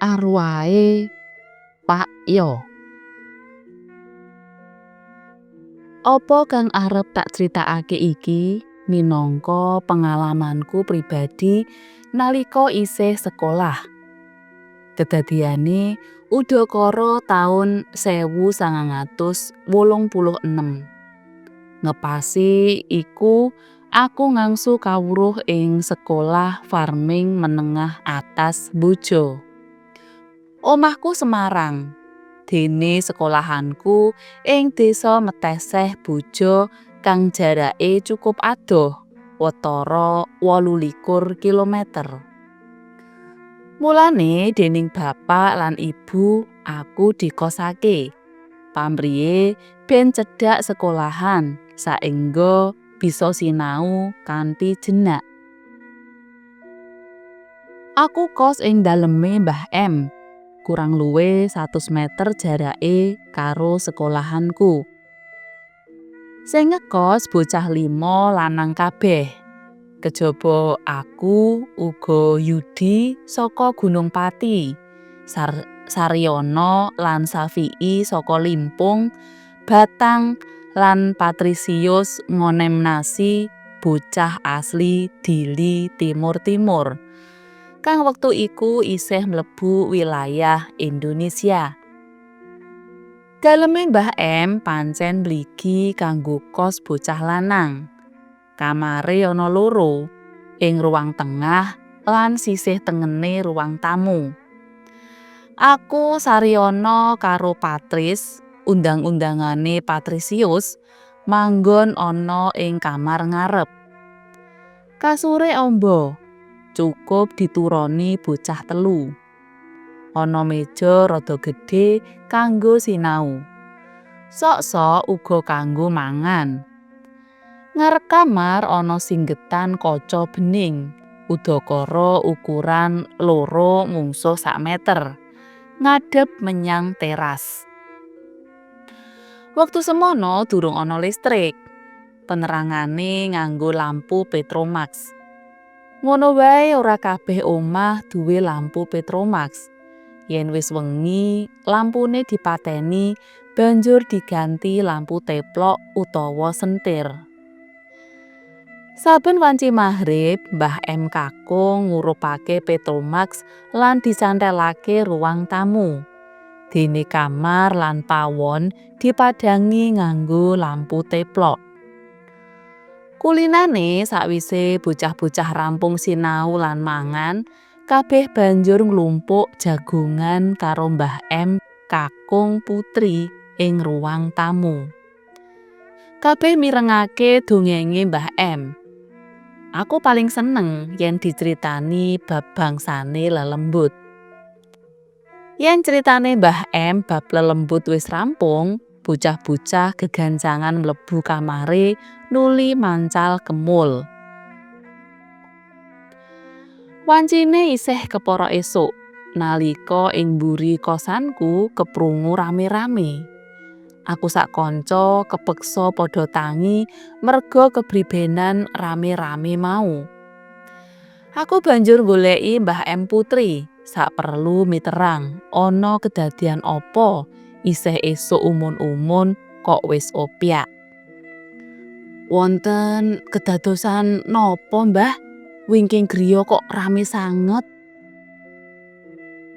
Arwahe Pak Yo. Apa kang arep tak critakake iki minangka pengalamanku pribadi nalika isih sekolah. Kedadiane udakara taun 1986. Ngepasi iku aku ngangsu kawruh ing sekolah farming menengah atas Bojo. Omahku Semarang, dene sekolahanku ing desa Meteseh Bojo kang jarake cukup adoh, watara 28 kilometer. Mulane dening bapak lan ibu aku dikosake. Pamrihe ben cedhak sekolahan saengga bisa sinau kanthi jenak. Aku kos ing daleme Mbah M. Kurang luwih 100 meter jarake karo sekolahanku. Sing ngekos bocah lima lanang kabeh. Kejaba aku uga Yudi saka Gunung Pati, Saryono lan Safi'i saka Limpung, Batang lan Patrisius Ngonemnasi bocah asli Dili Timur Timur kang wektu iku isih mlebu wilayah Indonesia. Daleme Mbah M pancen mligi kanggo kos bocah lanang. Kamare ana loro, ing ruang tengah lan sisih tengene ruang tamu. Aku, Saryono karo Patris, undang-undangane Patrisius, manggon ana ing kamar ngarep. Kasure amba, cukup dituroni bocah telu. Ana meja rada gedhe kanggo sinau. Sok-sok uga kanggo mangan. Ngarep kamar ana singgetan kaca bening, udakara ukuran 2 mungsuh sak meter, ngadhep menyang teras. Wektu semono durung ana listrik. Penerangane nganggo lampu Petromax. Ngono wae ora kabeh omah duwe lampu Petromax. Yen wis wengi, lampune dipateni banjur diganti lampu teplok utawa sentir. Saben wanci magrib, Mbah M kakung ngurupake Petromax lan dicantelake ruang tamu. Dene kamar lan pawon dipadhangi nganggo lampu teplok. Kulinane sakwise bocah-bocah rampung sinau lan mangan, kabeh banjur nglumpuk jagongan karo Mbah M kakung putri ing ruang tamu. Kabeh mirengake dongenge Mbah M. Aku paling seneng yen diceritani bab bangsane lelembut. Yen critane Mbah M bab lelembut wis rampung, bocah-bocah gegancangan mlebu kamare nuli mancal kemul. Wancine isih kepara esuk, nalika ing mburi kosanku keprungu rame-rame. Aku sak kanca kepeksa padha tangi merga kebribenan rame-rame mau. Aku banjur goleki Mbah M Putri, saperlu miterang ana kedadian apa isih esuk umun-umun kok wis opyak. Wonten kedadosan napa, Mbah? Wingking griya kok rame sanget?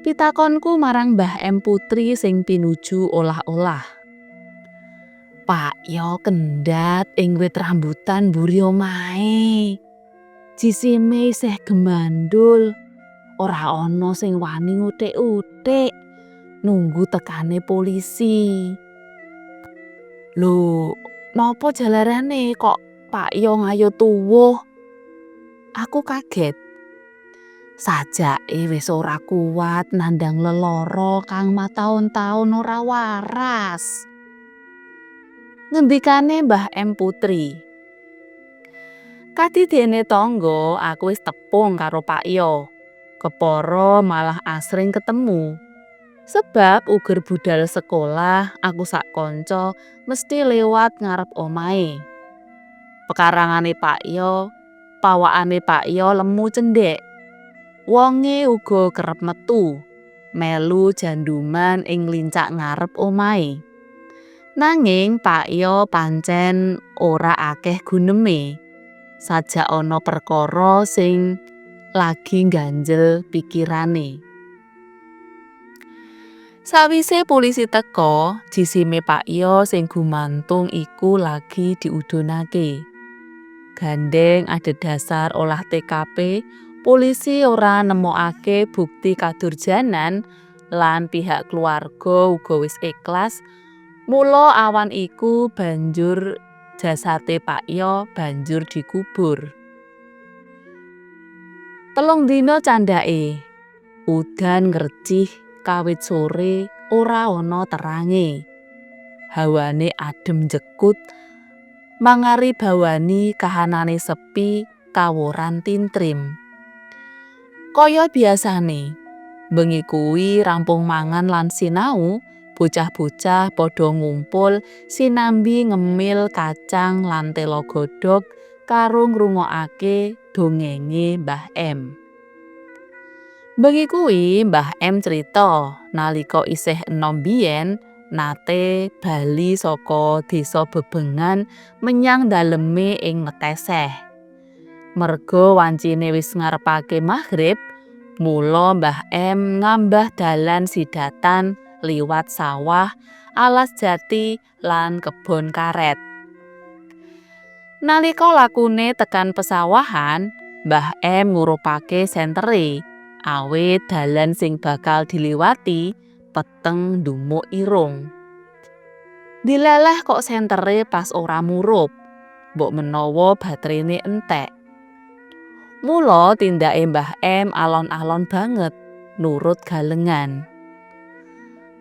Pitakonku marang Mbah M Putri sing pinuju olah-olah. Pak Yo kendhat ing wit rambutan mburi omahe. Jisime isih gemandul. Ora ana sing wani nguthik-uthik. Nunggu tekane polisi. Lho, napa jalarane kok Pak Yo ngayut tuwuh? Aku kaget. Sajake wis ora kuat nandhang lelara kang mataun-taun ora waras. Ngendikane Mbah M Putri. Kadidene tangga, aku wis tepung karo Pak Yo. Kepara malah asring ketemu. Sebab uger budal sekolah, aku sak kanca mesti lewat ngarep omahe. Pekarangane Pak Yo, pawakane Pak Yo lemu cendhek. Wonge uga kerep metu. Melu janduman ing lincak ngarep omahe. Nanging Pak Yo pancen ora akeh guneme. Sajak ana perkara sing lagi ngganjel pikirane. Sawise polisi teka, jisime Pak Yo sing gumantung iku lagi diudhunake. Gandeng adhedhasar olah TKP, polisi ora nemokake bukti kadurjanan lan pihak keluarga uga wis ikhlas, mula awan iku banjur jasate Pak Yo banjur dikubur. 3 dina candhake, udan ngrecih kawit sore ora ana terange. Hawane adem njekut, mangaribawani kahanane sepi kaworan tintrim. Kaya biasane, bengi kuwi rampung mangan lan sinau, bocah-bocah padha ngumpul sinambi ngemil kacang lan tela godhog karo ngrungokake dongenge Mbah M. Bengi kuwi Mbah M crita nalika isih enom biyen nate bali saka desa Bebengan menyang daleme ing Meteseh. Merga wancine wis ngarepake magrib, mula Mbah M ngambah dalan sidatan liwat sawah, alas jati lan kebon karet. Nalika lakune tekan pesawahan, Mbah M ngurupake sentere, awit dalan sing bakal diliwati peteng ndumuk irung. Dilalah kok sentere pas ora murup, mbok menawa baterene entek. Mula tindake Mbah M alon-alon banget nurut galengan.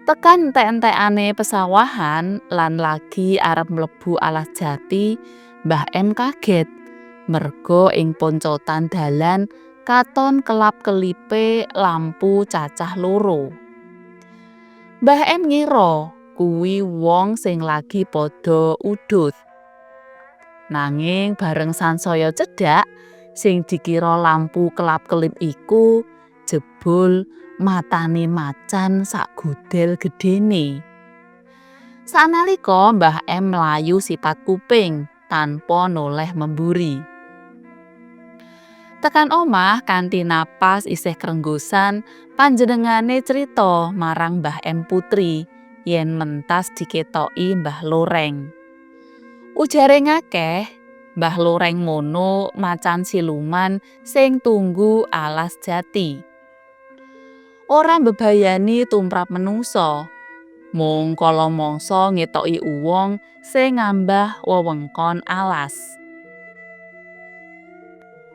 Tekan entek-entekane pesawahan lan lagi arep mlebu alas jati, Mbah M kaget merga ing poncotan dalan katon kelap-kelipe lampu cacah loro. Mbah M ngira kuwi wong sing lagi padha udut. Nanging bareng sansaya cedhak, sing dikira lampu kelap-kelip iku jebul matane macan sak gudel gedhene. Sanalika Mbah M mlayu sipat kuping tanpa noleh memburi. Tekan omah kanthi napas isih krenggosan, panjenengane crita marang Mbah M Putri yen mentas diketoki Mbah Loreng. Ujare ngakeh, Mbah Loreng mono macan siluman sing tunggu alas jati. Ora mbebayani tumrap menungsa, mung kala mangsa ngetoki uwong sing ngambah wewengkon alas.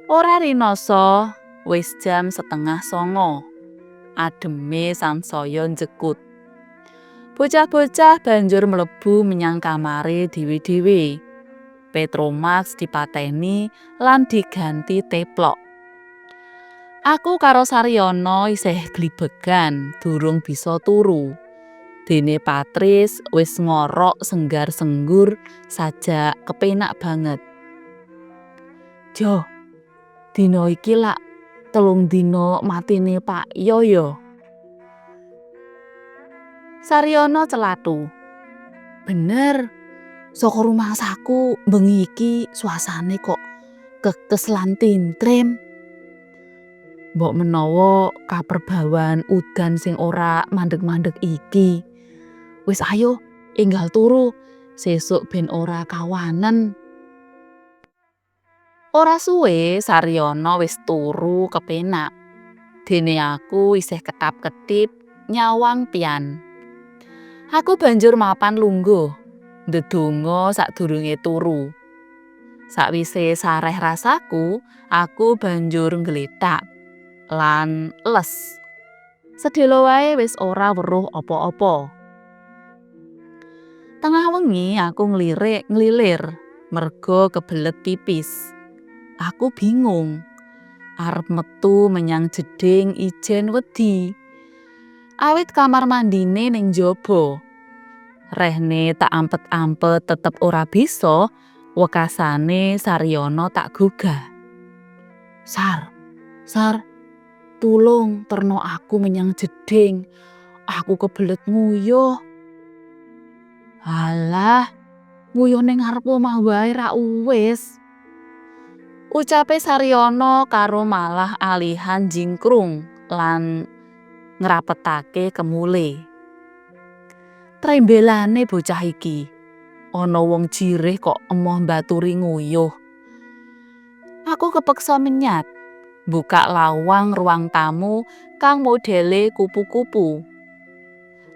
Ora rinasa wis jam 8.30. Ademe sansaya njekut. Bocah-bocah banjur mlebu menyang kamare dhewe-dhewe. Petromax dipateni lan diganti teplok. Aku karo Saryono isih glibegan durung bisa turu. Dene Patris wis ngorok senggar-senggur sajak kepenak banget. Jo, dina iki lak 3 dina matine Pak Yo yo. Saryono celathu. Bener, saka rumangsaku bengi iki suasane kok kekes lan tintrim. Mbok menawa kaperbawan udan sing ora mandeg-mandeg iki. Wis ayo enggal turu, sesuk ben ora kawanen. Ora suwe Saryono wis turu kepenak. Dene aku isih ketap-ketip nyawang pian. Aku banjur mapan lungguh, ndedonga sadurunge turu. Sakwise sareh rasaku, aku banjur nggletak lan les. Sedhela wae wis ora weruh apa-apa. Tengah wengi aku nglirik nglilir merga kebelet pipis. Aku bingung. Arep metu menyang jeding ijen wedi. Awit kamar mandine ning njaba. Rehne tak ampet-ampet tetep ora bisa, wekasane Saryono tak gugah. Sar, Sar, Tulung terno aku menyang jeding. Aku kebelet nguyuh." "Halah, nguyuh ning ngarep omah wae rak uwis," ucape Saryono karo malah alihan jingkrung lan ngrapetake kemule. Trembelane bocah iki. Ana wong jirih kok emoh mbaturi nguyuh. Aku kepeksa menyat, buka lawang ruang tamu kang modele kupu-kupu.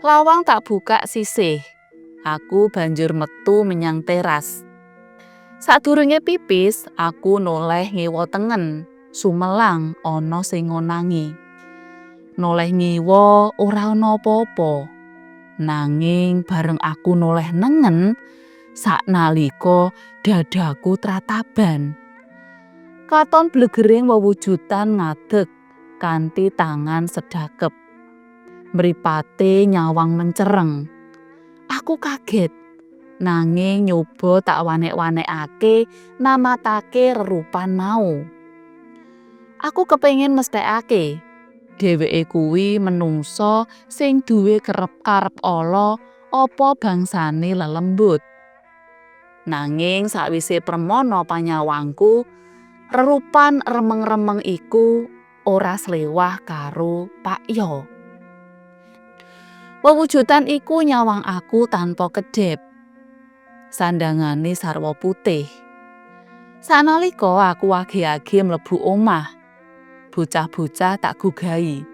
Lawang tak buka sisih. Aku banjur metu menyang teras. Sadurunge pipis, aku noleh ngiwa tengen, sumelang ana sing ngonangi. Noleh ngiwa ora ana apa-apa. Nanging bareng aku noleh nengen, saknalika dadaku trataban. Katon blegering wewujudan ngadeg kanthi tangan sedakep. Mripate nyawang mencereng. Aku kaget. Nanging nyoba tak wanek-wanekake namatake rerupan mau. Aku kepengin mesthekake dheweke kuwi menungsa sing duwe kerep karep ala apa bangsane lelembut. Nanging sawise premana panyawangku, rerupan remeng-remeng iku ora slewah karo Pak Yo. Wewujudan iku nyawang aku tanpa kedhep. Sandangane sarwa putih. Sanalika aku age-age mlebu omah, bocah-bocah tak gugahi.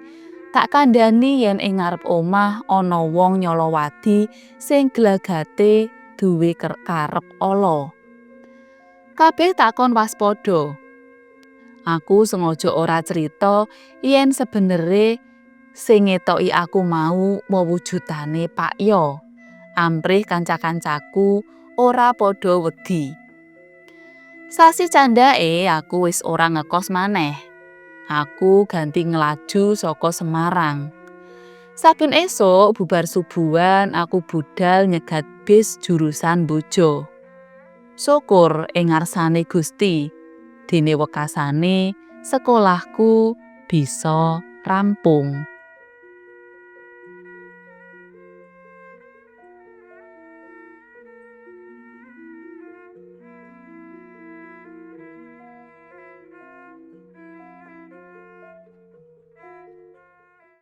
Tak kandhani yen ing ngarep omah ana wong nyalawadi sing glagate duwe karep ala. Kabeh takon waspada. Aku sengaja ora crita yen sebenere sing ngetoki aku mau wewujudane Pak Yo. Amprih kanca-kancaku ora padha wedi. Sasi candhake aku wis ora ngekos maneh. Aku ganti nglaju saka Semarang. Saben esuk bubar subuhan aku budal nyegat bis jurusan Bojo. Syukur ing ngarsane Gusti, dene wekasane sekolahku bisa rampung.